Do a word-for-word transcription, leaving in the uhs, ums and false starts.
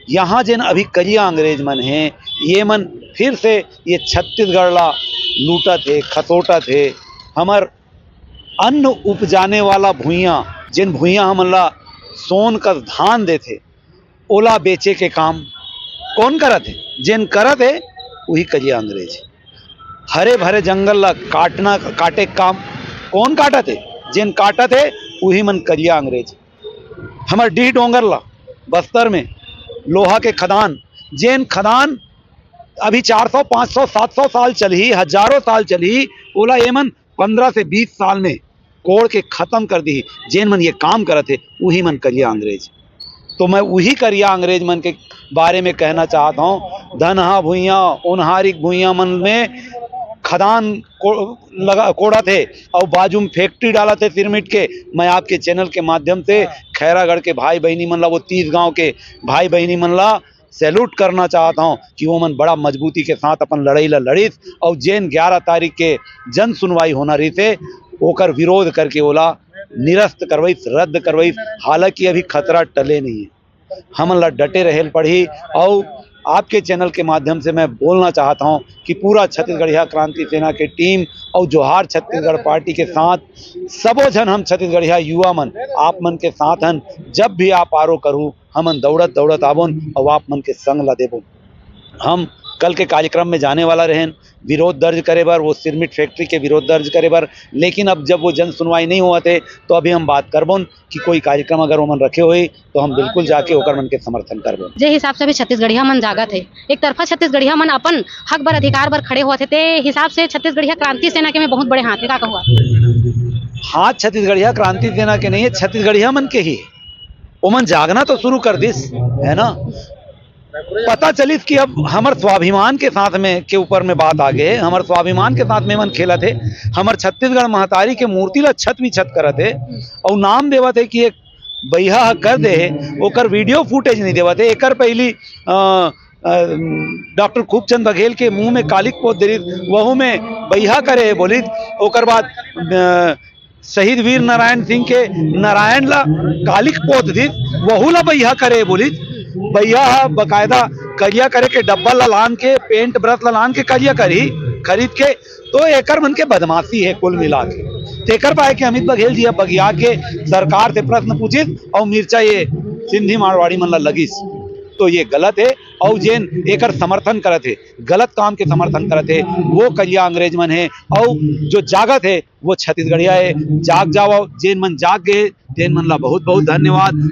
यहाँ जेन अभी करिया अंग्रेज मन हे, ये मन फिर से ये छत्तीसगढ़ ला लूटत हे, खसोटत हे। हमर अन्न उपजाने वाला भुइयां, जेन भुइयां हमन ला सोन कस धान देथे, ओला बेचे के काम कौन करत हे? जेन करत हे, वही करिया अंग्रेज। हरे भरे जंगल ला काटना, काटे के काम कौन काटत हे? जेन काटत हे, वही मन करिया अंग्रेज। हमर डीह डोंगर ला, बस्तर में लोहा के खदान, जेन खदान अभी चार सौ, पाँच सौ, सात सौ साल चलही, हजारों साल चलही, ओला एमन पन्द्रह से बीस साल में कोड़ के खत्म कर दिही। जेन मन ये काम करत हे, उही मन करिया अंग्रेज। तो मैं उही करिया अंग्रेज मन के बारे में कहना चाहत हौं। धनहा भुइयां, ओन्हारिक भुइयां मन में खदान को-, लगा, कोड़त हे अउ बाजू में फैक्ट्री डालत हे सिरमिट के। मैं आपके चैनल के माध्यम से खैरागढ़ के भाई बहिनी मन ला, वो तीस गांव के भाई बहिनी मन ला सैल्यूट करना चाहत हौं कि वो मन बड़ा मजबूती के साथ अपन लड़ाई ला लड़िस अउ जेन ग्यारह तारीख के जन सुनवाई होना रहिस हे, ओकर विरोध करके ओला निरस्त करवाइस, रद्द करवाइस। हालांकि अभी खतरा टले नहीं है, हमन ला डटे रहेल पड़ही। अउ आपके चैनल के माध्यम से मैं बोलना चाहत हौं कि पूरा छत्तीसगढ़िया क्रांति सेना के टीम अउ जोहार छत्तीसगढ़ पार्टी के साथ सबो झन हम छत्तीसगढ़िया युवा मन आप मन के साथ हन। जब भी आप आरो करहू, हमन दौड़त दौड़त आबोन अउ आप मन के संग ला देबोन। हम कल के कार्यक्रम में जाने वाला रहेन विरोध दर्ज करे बर, वो सिरमिट फैक्ट्री के विरोध दर्ज करे बर, लेकिन अब जब वो जन सुनवाई नहीं होवत हे, तो अभी हम बात करबोन कि कोई कार्यक्रम अगर ओमन रखे होही, तो हम बिल्कुल जाके ओकर मन के समर्थन करबोन। जे हिसाब से अभी छत्तीसगढ़िया मन जागत हे, एक तरफा छत्तीसगढ़िया मन अपन हक बर, अधिकार बर खड़े होवत हे, ते हिसाब से छत्तीसगढ़िया क्रांति सेना के में बहुत बड़े हाथ हे, का कहू आप? हाथ छत्तीसगढ़िया क्रांति सेना के नहीं है, छत्तीसगढ़िया मन के ही। ओमन जागना तो शुरू कर दिस, है ना? पता चलिस कि अब हमर स्वाभिमान के साथ में, के ऊपर में बात आ गे, हमर स्वाभिमान के साथ में मन खेलत हे, हमर छत्तीसगढ़ महतारी के मूर्ति ला छत भी छत करत हे, अउ नाम देवत हे कि एक बइहा ह कर दे हे, ओकर वीडियो फुटेज नहीं देवत हे। एकर पहली, अ, अ, डॉक्टर खूबचंद बघेल के मुंह में कालिक पोत दे रहिस, वहू में बइहा करे हे बोलिस। ओकर बाद, अ, शहीद वीर नारायण सिंह के नारायण ला कालिक पोत दिस, वहू ला बइहा करे बोलिस। बइहा ह बकायदा करिया करे के डब्बा ला लान के, पेंट ब्रश ला लान के करिया करही खरीद के। तो एकर मन के बदमाशी है कुल मिला के। तेकर पाए के अमित बघेल जी अब बगिया के सरकार से प्रश्न पूछिस अउ मिर्चा ये सिंधी मारवाड़ी मन ला लगिस, तो ये गलत है। अउ जेन एकर समर्थन करत है, गलत काम के समर्थन करत है, वो करिया अंग्रेज मन है। अउ जो जागत है, वो छत्तीसगढ़िया है। जाग जाओ, जेन मन जाग गए, तेन मन ला बहुत बहुत धन्यवाद।